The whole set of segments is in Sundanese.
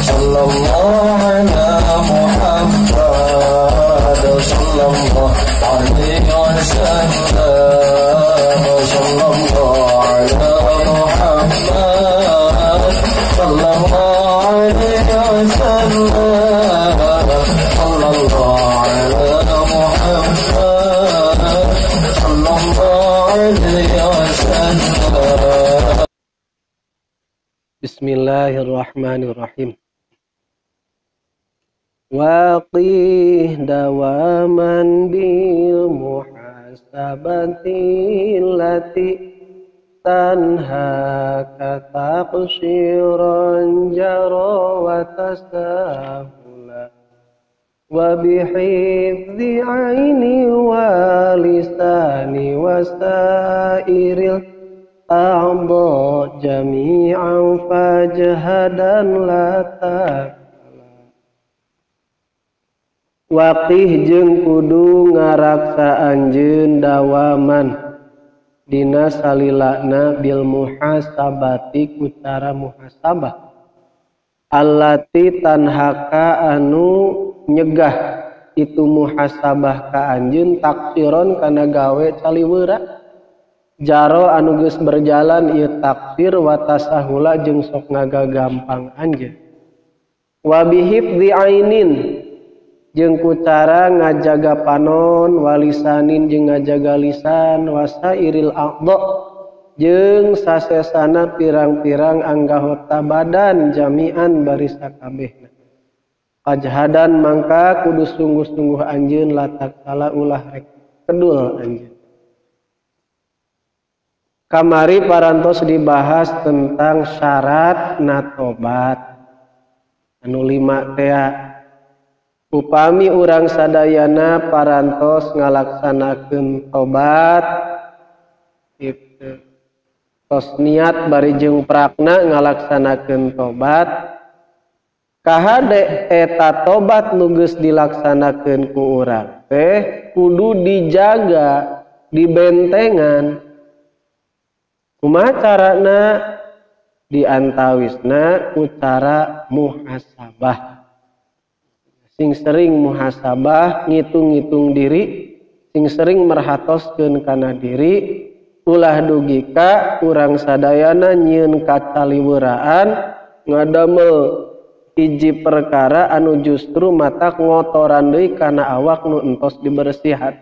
Sallallahu ala Muhammad sallallahu alaihi wasallam. Sallallahu ala Muhammad sallallahu alaihi wasallam. Sallallahu ala Muhammad sallallahu alaihi wasallam. Bismillahirrahmanirrahim. Waqih dawaman bil muhasabati lati tanhaka taqshiran jara wa tasahula wa bihifdhi aini wa lisani wa sairil a'dha jami'an fajhadan la takala. Waqih jeung kudu ngaraksa anjeun dawaman dina salilana bil muhasabati ku cara muhasabah allati tanhaka anu nyegah itu muhasabah ka anjeun taksiron kana gawe caliweura jaro anu geus berjalan ieu taksir wa tasahula jeung sok ngagagampang anjeun wa bihifdzi ainin jeung ku cara ngajaga panon walisanin jeung ngajaga lisan wasairil a'dha jeung sasesana pirang-pirang anggota badan jami'an bari sakabehna ajhadan mangka kudu sungguh-sungguh anjeun latak kala ulah rek kedul anjeun. Kamari parantos dibahas tentang syarat natobat anu 5 tea. Upami urang sadayana parantos ngalaksanakeun tobat gitu. Tos niat bari jeung prakna ngalaksanakeun tobat kahade eta tobat nu geus dilaksanakeun ku urang teh kudu dijaga dibentengan. Kumaha carana? Diantawisna ku cara muhasabah. Sing sering muhasabah, ngitung-ngitung diri, sing sering merhatoskeun kana diri, ulah dugi ka urang sadayana nyieun kacaliweuraan ngadamel hiji perkara anu justru matak ngotoran deui kana awak nu entos dibersihan.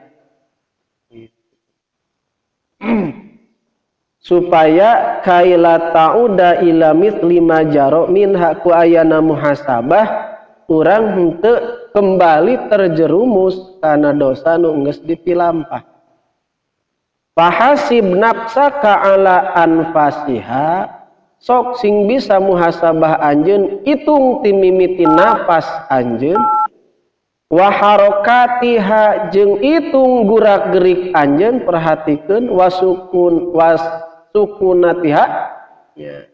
Supaya kaila ta'uda ila mithli ma jaro min haku ayana muhasabah urang henteu kembali terjerumus karena dosa nu geus dipilampah. Fahasib nafsaka ala anfasiha, sok sing bisa muhasabah anjeun hitung timimiti nafas anjeun wa harokatiha jeung hitung gerak-gerik anjeun perhatikeun wasukun wasukunatiha ya.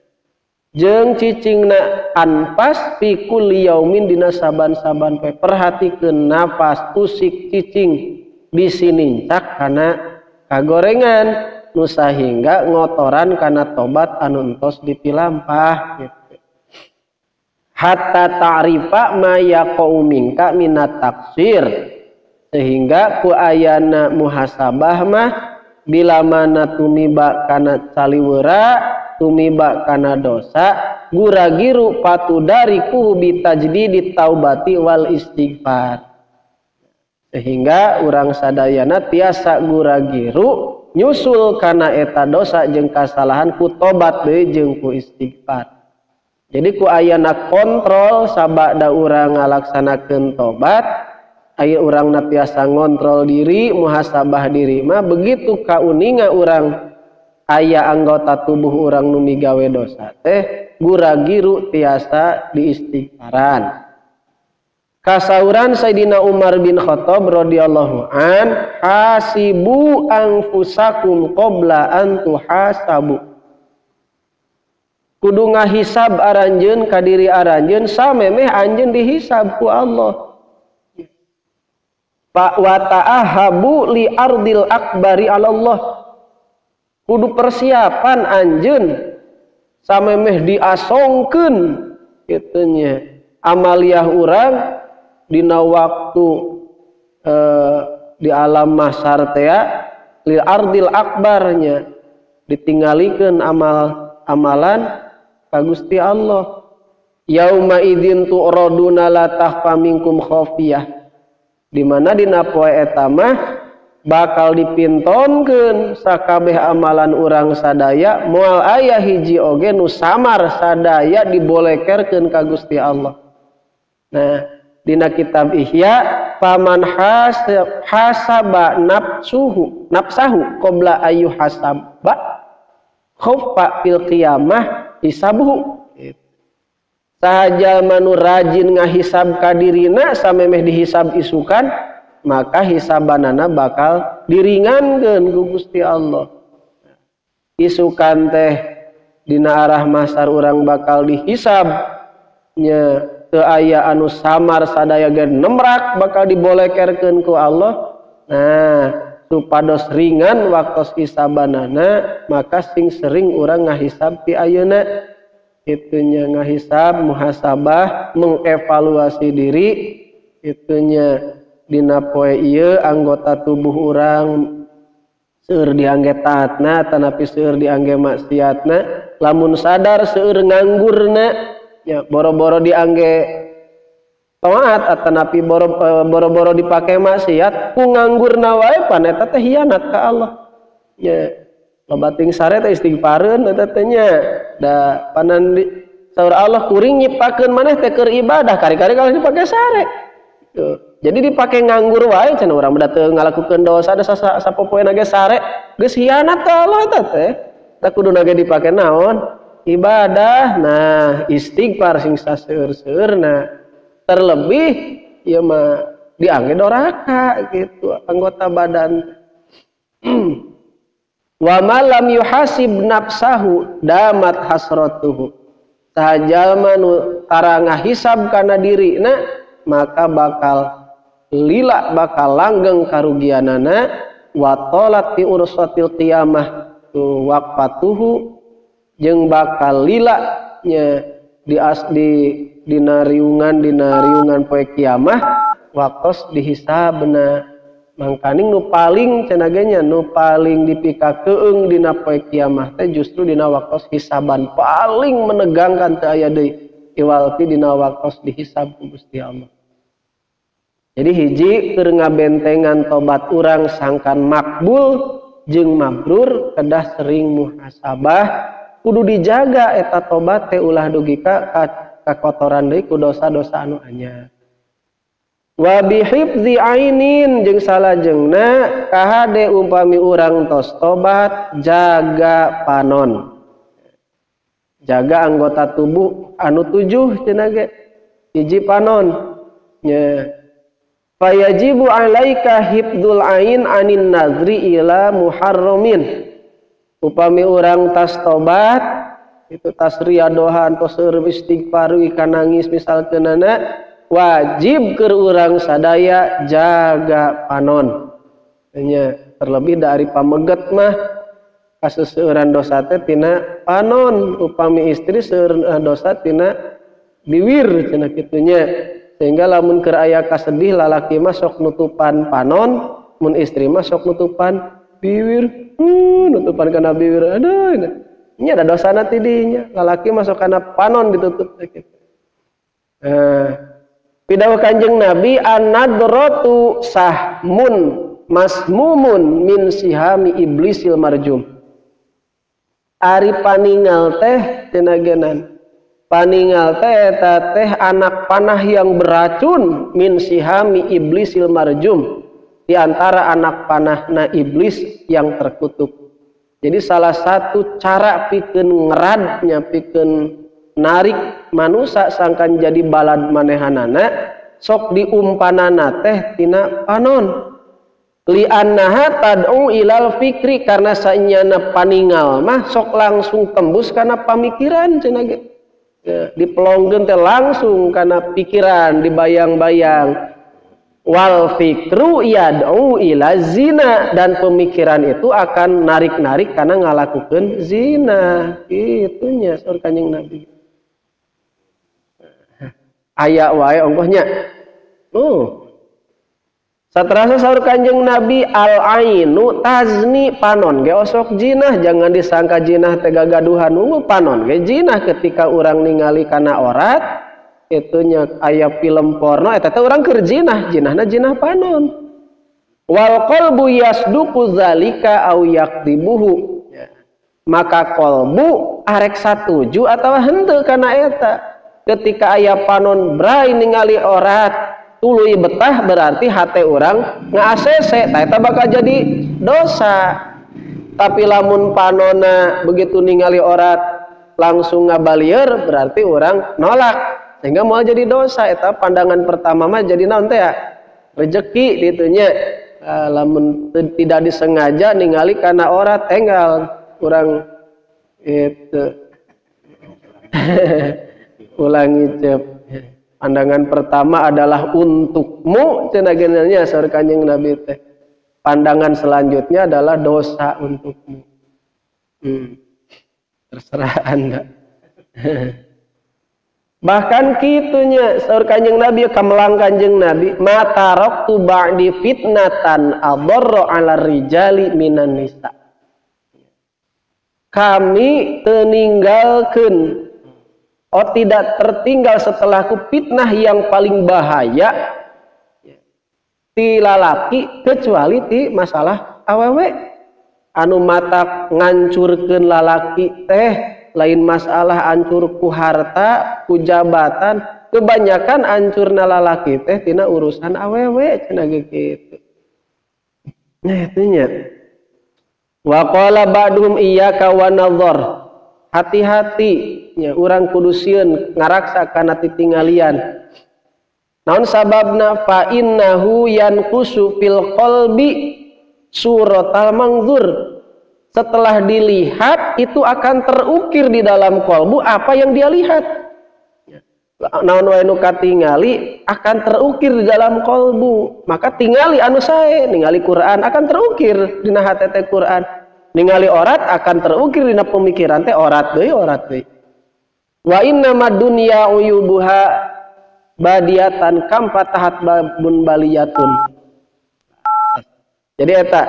Jeung cicingna anfas fi kulli yaumin dina saban-saban poe perhatikeun nafas usik cicing bisi nincak kana kagorengan nu sahingga ngotoran kana tobat anu entos dipilampah gitu. Hatta ta'rifa ma yaqau minka minat taksir, sehingga ku ayana muhasabah mah bila mana tumiba kana caliweura tumiba kana dosa guragiru patudariku bitajdidi taubati wal istighfar, sehingga urang sadayana tiasa guragiru nyusul kana eta dosa jeung kasalahan ku tobat deui jeung ku istighfar. Jadi ku ayana kontrol sabada urang ngalaksanakeun tobat, aya urang na tiasa ngontrol diri muhasabah diri mah begitu kauninga urang aya anggota tubuh urang nu migawe dosa teh guragiru tiasa diistighfaran. Kasauran Sayyidina Umar bin Khattab radhiyallahu an, hasibu anfusakum qabla an tuhasabu. Kudu ngahisab aranjeun ka diri aranjeun samemeh anjeun dihisab ku Allah. Fa wa ta'ahabu li ardil akbari ala Allah. Kudu persiapan anjeun samemeh diasongkeun kitu nya. Amaliah urang dina waktu di alam mahsyar teh lil ardil akbarnya ditinggalikeun amal amalan ka Gusti Allah. Yauma idzin tu'raduna la takhfa minkum khafiyah. Di mana dina poe eta mah bakal dipintonkeun sakabeh amalan urang sadaya moal aya hiji oge nu samar sadaya dibolekerkeun ka Gusti Allah. Nah, dina kitab Ihya faman hasaba nafsuhu nafsahu qabla ayu hasaba khaffa fil qiyamah hisabuhu. Saha jalma nu rajin ngahisab ka dirina samemeh dihisab isukan maka hisabanana bakal diringankeun ku Gusti Allah. Isukan teh dina arah masar urang bakal dihisab nya teu aya anu samar sadaya ge nemrak bakal dibolekerkeun ku Allah. Nah, supados ringan waktos hisabanana maka sing sering urang ngahisab ti ayeuna. Itunya ngahisab, muhasabah, mengevaluasi diri. Itunya dina poe ieu anggota tubuh urang seueur diangge taatna tanapi seueur diangge maksiatna. Lamun sadar seueur nganggurna ya boro-boro diangge taat atanapi boro-boro dipake maksiat ku nganggurna wae pan eta teh hianat ka Allah. Ya loba ting sare teh istighfareun eta teh nya da panan saur Allah kuring nyiptakeun maneh teh keur ibadah kari-kari kalau dipake sare. Tuh. Jadi dipake nganggur wae cenah urang mah teu ngalakukeun dosa da sapopoena ge sare geus hianat ka Allah eta teh. Tah kuduna ge dipake naon? Ibadah. Nah, istighfar sing saseur-seurna. Terlebih ieu mah diangge doraka gitu anggota badan. Wa ma lam yuhasib nafsahu damat hasratuhu. Saha jalma nu tara ngahisab kana dirina maka bakal lila bakal langgeng karugianana wa talat fi ursatil qiyamah tu waqfatuhu jeung bakal lila nya di dina riungan poe kiamah waktos dihisabna. Mangkaning nu paling cenah ge nya nu paling dipikakeung dina poe kiamah teh justru dina waktos hisaban paling menegangkan teu aya deui iwalti dina waktos dihisab ku Gusti Allah. Jadi hiji keur ngabentengan tobat urang sangkan makbul jeung mabrur kedah sering muhasabah kudu dijaga eta tobat teh ulah dugi ka kakotoran deui ku dosa-dosa anu anyar. Wa bihifdzi ainin jeung salajengna kahade umpami urang tos tobat jaga panon. Jaga anggota tubuh anu 7 cenah ge. Hiji panon nya. Fayajibu alaika hifdzul ain anin nazri ila muharramin. Upami urang tas tobat itu tas riadohan tos istighfar nangis misalkeunana wajib keur urang sadaya jaga panon. Nya terlebih dari pameget mah kaseseueuran dosa teh tina panon, upami istri seueur dosa tina biwir cenah kitu nya. Sehingga lamun keur aya kasedih lalaki mah sok nutupan panon, mun istri mah sok nutupan biwir. Nutupan kana biwir. Aduh, nya ada dosana ti dinya. Lalaki mah sok kana panon ditutup teh kitu. Pidawuh Kanjeng Nabi an-nadratu sahmun masmumun min sihami iblisil marjum. Ari paningal teh tenagenan. Paningal teh eta teh anak panah yang beracun min sihami iblisil marjum. Di antara anak panahna iblis yang terkutuk. Jadi salah satu cara pikeun ngeradnya pikeun narik manusia sangkan jadi balad manehanana sok diumpanana teh tina panon. Li'annaha tad'u ilal fikri karena sanyana paningal mah sok langsung tembus karena pamikiran cenah ge. Dipelongkeun teh langsung karena pikiran dibayang-bayang. Wal fikru yad'u ila zina dan pemikiran itu akan narik-narik karena ngalakukeun zina. Itunya saur Kanjeng Nabi. Aya wae ongkohnya. Saterasa saur Kanjeng Nabi al ainu tazni, panon ge osok jinah, jangan disangka jinah teh gagaduhan ungu, panon ge jinah ketika urang ningali kana orat itunya aya film porno eta teh urang keur jinah, jinahna jinah panon. Wal qalbu yasduqu zalika au yaqdibuhu, maka kolbu arek satuju atawa henteu kana eta. Ketika aya panon bray ningali orat tuluy betah, berarti hate urang nga-ACC, tah eta bakal jadi dosa. Tapi lamun panona begitu ningali orat langsung ngabalieur, berarti urang nolak sehingga mau jadi dosa. Eta pandangan pertama mah jadi naon teh ya? Rezeki ditunya. Lamun tidak disengaja ningali kana orat enggal urang itu ulangi cep. Pandangan pertama adalah untukmu cenah geuneunya saur Kanjeng Nabi teh. Pandangan selanjutnya adalah dosa untukmu. Terserah Anda. Bahkan kitunya saur Kanjeng Nabi kamelang Kanjeng Nabi mataraktu ba'di fitnatan adarra 'ala rijali minan nisa. Kami teninggalkeun, oh tidak tertinggal setelahku fitnah yang paling bahaya ti lalaki kecuali ti masalah awewe. Anu mata ngancurkeun lalaki teh lain masalah ancur ku harta, ku jabatan, kebanyakan ancurna lalaki teh tina urusan awewe cenah kitu. Nah itu nya. Wa qala ba'duhum iyyaka wa nadhar. Hati-hati nya urang kudu sieun ngaraksa kana titinggalian. Naon sababna? Fa innahu yanqusu fil qalbi suratal mangzur. Setelah dilihat itu akan terukir di dalam kolbu apa yang dia lihat. Naon wae nu katingali akan terukir di dalam kolbu. Maka tingali anu sae, ningali Quran akan terukir dina hate teh Quran. Ningali orat akan terukir dina pemikiran teh orat deui, orat deui. Wa inna mad dunya uyubuha badiatan kam fatahat babun baliyatun. Jadi eta,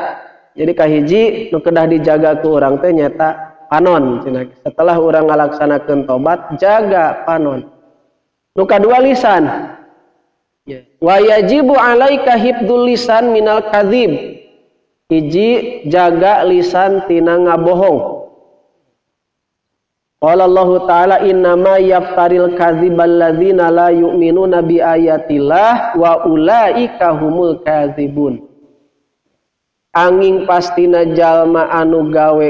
jadi kahiji nu kedah dijaga ku urang teh nyata panon cenah. Setelah urang ngalaksanakeun tobat, jaga panon. Nu kadua lisan. Wa yajibu alaika hifdzul lisan minal kadzib. Hiji, jaga lisan tina ngabohong. Qala Allah Ta'ala innama yaftaril kadzibal ladzina la yu'minuna bi ayatillah wa ulaika humul kadzibun. Angin pastina jalma anu gawe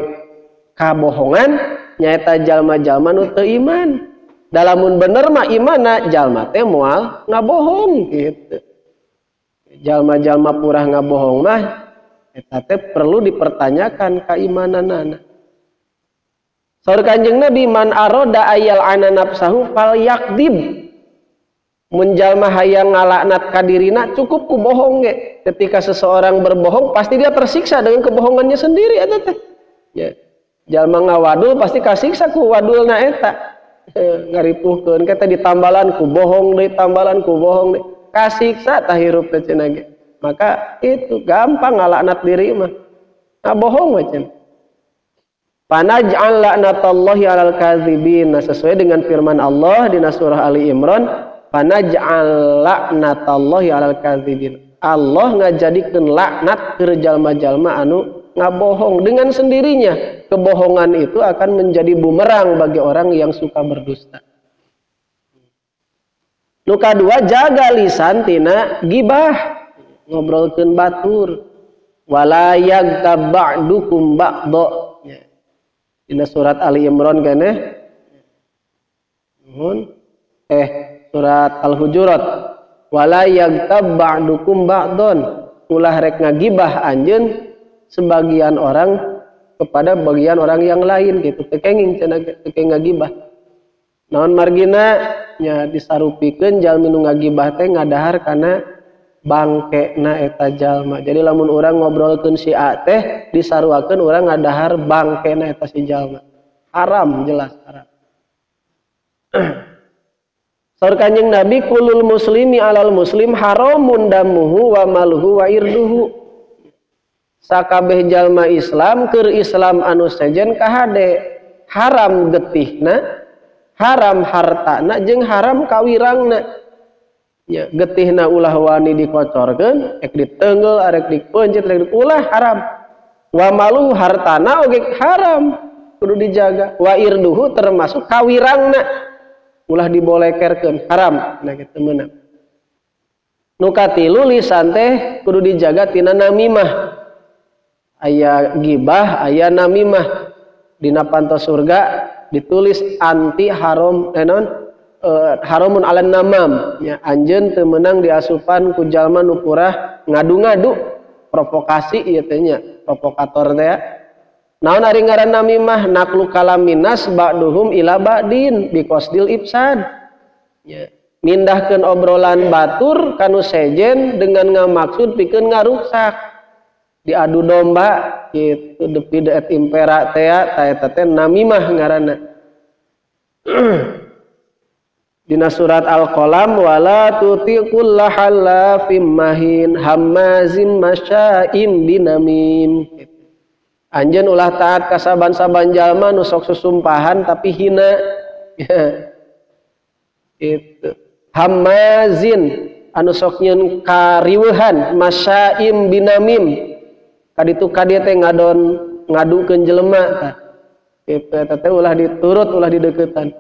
kabohongan nyaeta jalma-jalma nu teu iman. Dalamun bener mah imana jalma teh moal ngabohong gitu. Jalma-jalma purah ngabohong mah eta teh perlu dipertanyakan keimananana. Saur Kanjeng Nabi man aroda ayal ana nafsahu fal yakdib. Mun jalma hayang ngalaknat ka dirina cukup ku bohong ge. Ketika seseorang berbohong pasti dia tersiksa dengan kebohongannya sendiri eta teh. Ya. Jalma ngawadul pasti kasiksa ku wadulna eta. Ngaripuhkeun kita ditambalan ku bohong deui, tambalan ku bohong deui. Kasiksa tah hirup teh cenah ge. Maka itu gampang ngalaknat diri mah. Ngabohong we cenah. Panaj'al la'natallahi 'alal kadzibin. Nah, sesuai dengan firman Allah di surah Ali Imran, panaj'al la'natallahi 'alal kadzibin. Allah ngajadikeun laknat keur jalma-jalma anu ngabohong. Dengan sendirinya kebohongan itu akan menjadi bumerang bagi orang yang suka berdusta. Nu kadua, jaga lisan tina gibah, ngobrolkeun batur. Wala yaghtab ba'dukum ba'dha. Dina surat Ali Imran keneh. Nuhun. Surat Al-Hujurat. Wala yaghtab ba'dukum ba'don. Ulah rek ngagibah anjeun sebagian orang kepada bagian orang yang lain gitu. Teu kenging cenah teu kenging ngagibah. Naon margina nya disarupikeun jalmi nu ngagibah teh ngadahar kana bangkena eta jalma. Jadi lamun urang ngobrolkeun si A teh disaruakeun urang ngadahar bangkena eta si jalma. Haram, jelas haram. Saur Kanjeng Nabi kulul muslimi alal muslim haramun damuhu wa maluhu wa irduhu. Sakabeh jalma Islam keur Islam anu sejen kahade haram getihna, haram hartana jeung haram kawirangna. Ya, getihna ulah wani dikocorkeun, rek ditenggel, arek dipencet, rek ulah haram. Wa maluhu hartana oge haram, kudu dijaga. Wa irduhu termasuk kawirangna. Ulah dibolekerkeun haram nah kitu meunang. Nu katilu lisan teh kudu dijaga tina namimah. Aya gibah, aya namimah. Dina panto surga ditulis anti haram haramun ala namam nya, anjeun teu meunang diasupan ku jalma nu purah ngadu-ngadu, provokasi ieu teh nya, provokator teh. Naon ari ngaran namimah naklu kalaminas ba'duhum ila ba'din biqasdil ifsad. Ya, mindahkeun obrolan batur kanu sejen dengan ngamaksud pikeun ngaruksak. Diadu domba kitu depi et impera teh ta eta teh namimah ngaranna. Dina surat Al-Qalam wala tuti kullahallafim mahin hammazim masya'im binamim. Anjeun ulah taat ka saban-saban jalma nu sok susumpahan tapi hina. Itu hamazin anu sok nyeun kariweuhan masyaim binamim kaditu ka dieu teh ngadon ngadukeun jelema tah. Kitu eta teh ulah diturut, ulah dideukeutan.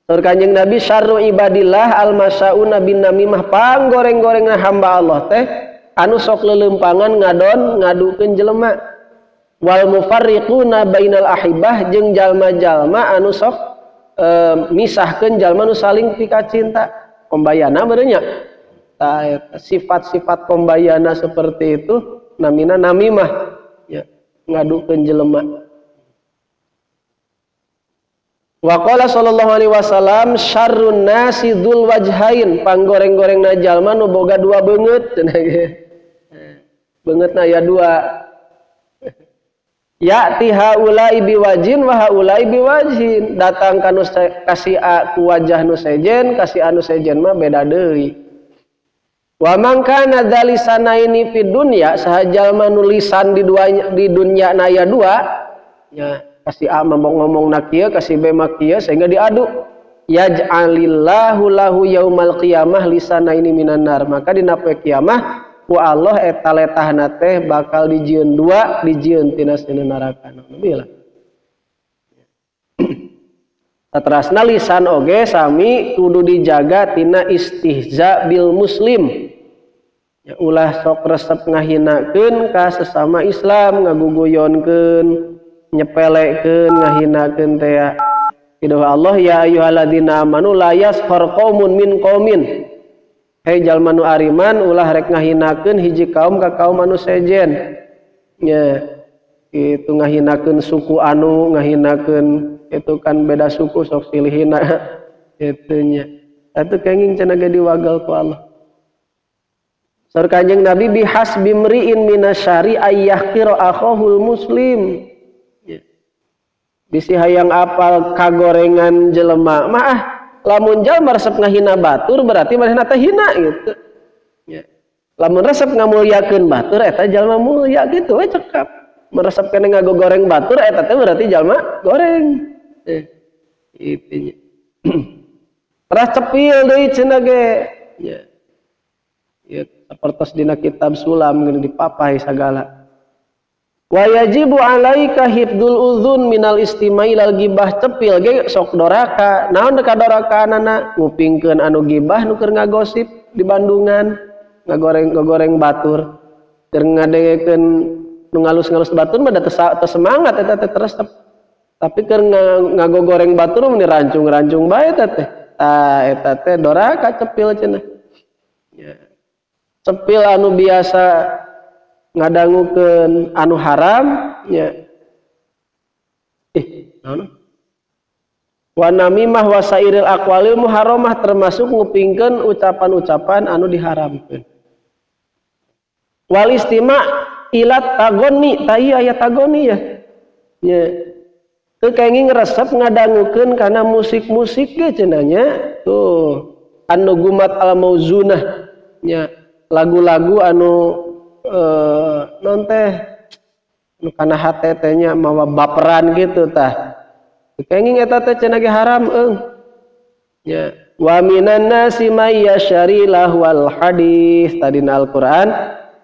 Saur Kanjeng Nabi syarru ibadillah al masyauna binamimah, panggoreng-gorengna hamba Allah teh anu sok leuleumpangan ngadon ngadukeun jelema. Wal mufarriquna bainal ahibah jeung jalma-jalma anu sok misahkeun jalma nu saling pikacinta. Kombayana beureun nya. Sifat-sifat kombayana seperti itu namina namimah ya, ngadukeun jelema. Wa qala sallallahu alaihi wasallam syarrun nasi dzul wajhain, panggoreng-gorengna jalma nu boga dua beungeut cenah ge. Beungeutna aya dua. Ya'ti haula'i biwajin wa haula'i biwajhin, datang kanu kasih A ku wajah nu sejen, kasih A nu sejen mah beda deui. Wa man kana dzalisanaini fid dunya, saha jalma nu lisan di dua di dunya na aya dua nya, kasih A mah ngomongna kieu, kasih B mah kieu sehingga diadu. Yaj'alillahu lahu yaumal qiyamah lisanaini minan nar, maka dina poe kiamah ku Allah eta letahna teh bakal dijieun dua, dijieun tina seuneu neraka. Nabilah. Saterasna lisan oge sami kudu dijaga tina istihza bil muslim. Ya, ulah sok resep ngahinakeun ka sesama Islam, ngaguguyonkeun, nyepelekeun, ngahinakeun teh. Idza Allah ya ayyuhalladzina amanu la yaskhar qaumun min qaumin. Hei jalma nu ariman ulah rek ngahinakeun hiji kaum ka kaum anu sejen. Nya, itu ngahinakeun suku anu, ngahinakeun itu kan beda suku sok silih hina kitu nya. Atuh kenging cenah ge diwagal ku Allah. Saur Kanjeng Nabi bihasbi mri'in minasyari ayyahqira akhahul muslim. Ya. Bisi hayang apal kagorengan jelema mah ah, lamun jalma resep ngahina batur berarti manehna teh hina gitu. Ya. Lamun resep ngamulyakeun batur eta jalma mulya gitu we cekap. Meresep kana ngagogoreng batur eta teh berarti jalma goreng. Itu nya. Teras cepil deui cenah ge. Ya. Ya, sapertos dina kitab Sulam geuning dipapai sagala. Wa yajibu alaika hifdzul udzun minal istima'i lal gibah, cepil ge sok doraka. Naon ka dorakaanana? Ngupingkeun anu gibah nu keur ngagosip di Bandungan, ngagoreng-ngagoreng batur. Keur ngadengekeun nu ngalus-ngalus batur mah da teu semangat eta teh resep. Tapi keur ngagogoreng batur mah rancung-rancung bae eta teh. Tah eta teh doraka cepil cenah. Ya. Cepil anu biasa ngadangukeun anu haram nya. Naon? Wa namimah wa sairil aqwalil muharramah, termasuk ngupingkeun ucapan-ucapan anu diharamkeun. Wal istima' ila tagoni, ta ieu aya tagoni ya. Nya. Teu kenging resep ngadangukeun kana musik-musik ge cenah nya. Tuh an-nugumat al-mauzunah nya lagu-lagu anu non teh anu kana hate teh nya mawa baperan gitu tah. Kenging eta teh cenah ge haram eung. Nya wa minan nasi may yashari lahwal hadis tadi na Al-Qur'an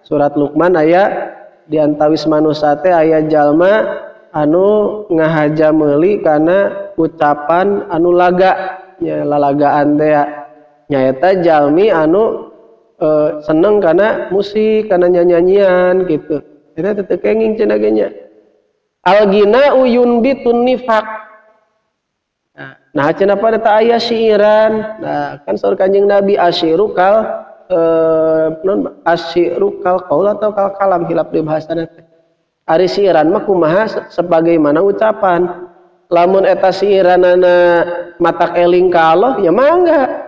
surat Luqman aya di antawis manusa teh aya jalma anu ngahaja meuli kana ucapan anu laga nya lalagaan teh nyaeta jalmi anu seneng kana musik kana nyanyian gitu eta teh kenging cenah ge nya al-ghina yunbitun nifaq. Nah cenah pada ta aya syiiran. Nah kan saur Kanjeng Nabi asyiru kal non asyiru kal qaul atau kal kalam hilap di bahasana teh. Ari siiran mah kumaha sebagaimana ucapan. Lamun eta siiranana matak eling ka Allah ya mangga.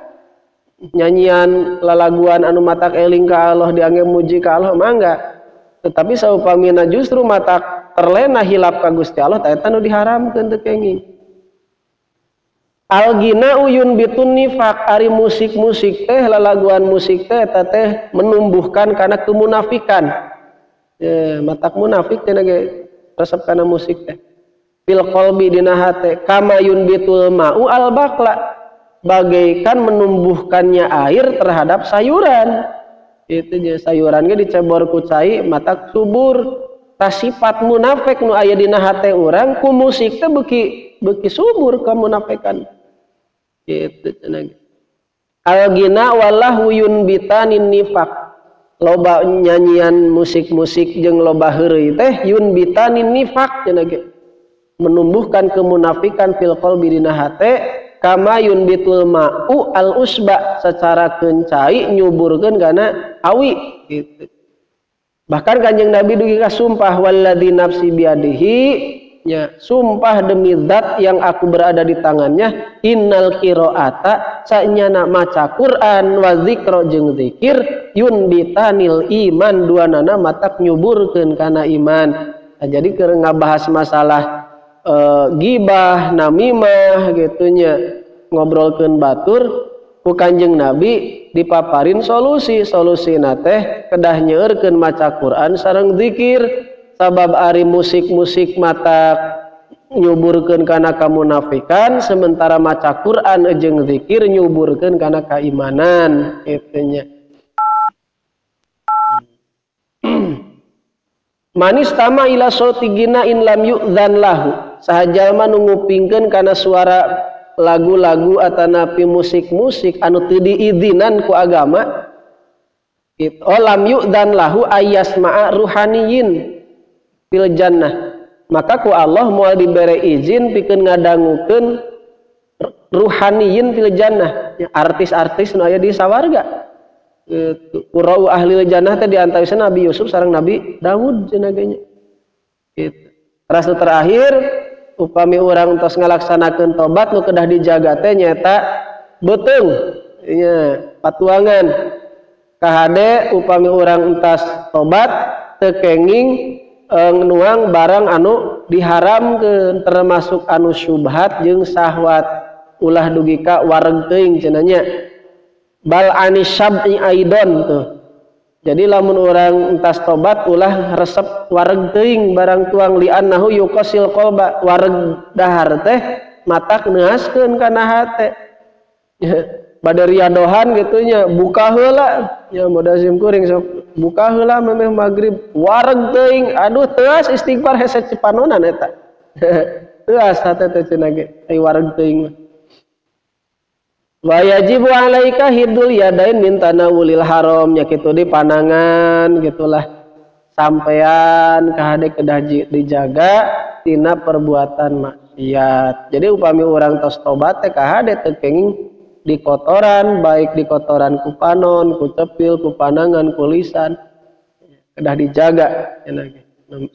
Nyanyian lalaguan anu matak eling ka Allah diangge muji ka Allah mangga. Tetapi saupamina justru matak terlena hilap ka Gusti Allah ta eta nu diharamkeun teu kenging. Al-ghina yunbitun nifaq ari musik-musik teh lalaguan musik teh eta teh menumbuhkan kana kemunafikan. Matak munafik teh ge resep kana musik teh. Fil qalbi dina hate kama yunbitul ma'u al-baqla bagaikan menumbuhkannya air terhadap sayuran. Itu je sayuran ge dicebor ku cai matak subur. Tah sifat munafik nu aya dina hate urang ku musik teh beuki subur kemunafikan. Gitu cenah. Al-ghina wallahu yunbitanin nifaq. Loba nyanyian musik-musik jeung loba heureuy teh yunbitanin nifaq cenah ge. Menumbuhkan kemunafikan fil qalbi dina hate kama yunbitul ma'u al-usba secara kencai nyuburkeun kana awi gitu. Bahkan Kanjeng Nabi dugi ka sumpah walladzi nafsi biadihi ya, sumpah demi zat yang aku berada di tangannya innal qiraata sanyana maca Quran wa zikra jeung zikir yunbitanil iman duanana matak nyuburkeun kana iman. Nah, jadi keur ngabahas masalah gibah, namimah gitunya ngobrolkeun batur ku Kanjeng Nabi dipaparin solusi, solusina teh kedah nyeureurkeun maca Quran sareng zikir. Sabab ari musik-musik matak nyuburkeun kana kamunafikan sementara maca Quran jeung zikir nyuburkeun kana keimanan kitu nya. Manis tama ila sauti gina in lam yu'dzan lahu saha jalma nu ngupingkeun kana suara lagu-lagu atanapi musik-musik anu teu diizinan ku agama gitu. Oh lam yu'dzan lahu ayasma'a ruhaniyin fil jannah maka ku Allah moal dibere izin pikeun ngadangukeun ruhaniyin fil jannah artis-artis nu aya di sawarga gitu. Qura'u ahli jannah teh di antawisna Nabi Yusuf sareng Nabi Daud cenah ge nya gitu. Terus terakhir upami urang tos ngalaksanakeun tobat nu kedah dijaga teh nyaeta beuteung nya patuangan kahade upami urang entas tobat teu kenging nuang barang anu diharamkeun termasuk anu syubhat jeung syahwat ulah dugi ka wareg teuing cenah nya bal anis syab'i aidon tuh. Jadi lamun urang entas tobat ulah resep wareg teuing barang tuang li annahu yuqasil qalba wareg dahar teh matak neuaskeun kana hate. Bade riadohan kitu nya buka heula nya modal sim kuring sok buka heula memeh magrib wareg teuing aduh teuas istighfar hese cipanonan eta. Teuas hate teh cenah ge ai wareg teuing mah. Wa yajibu alaika hidul yadain min tanawulil haram nya kitu di panangan gitulah sampean kahade kedah dijaga tina perbuatan maksiat. Jadi upami urang tos tobat teh kahade teu kenging di kotoran baik di kotoran ku panon, ku cepil, ku panangan, ku lisan kedah dijaga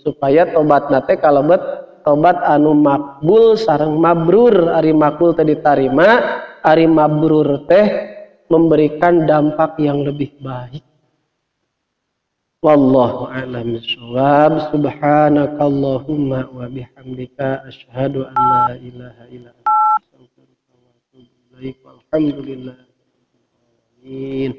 supaya tobatna teh kalebet tobat anu makbul sareng mabrur. Ari makbul teh ditarima, ari mabrur teh memberikan dampak yang lebih baik. Wallahu a'lam bishawab. Subhanakallahumma wa bihamdika asyhadu an la ilaha illa anta astaghfiruka wa atubu ilaik. Ilaik. Walhamdulillah. Amin.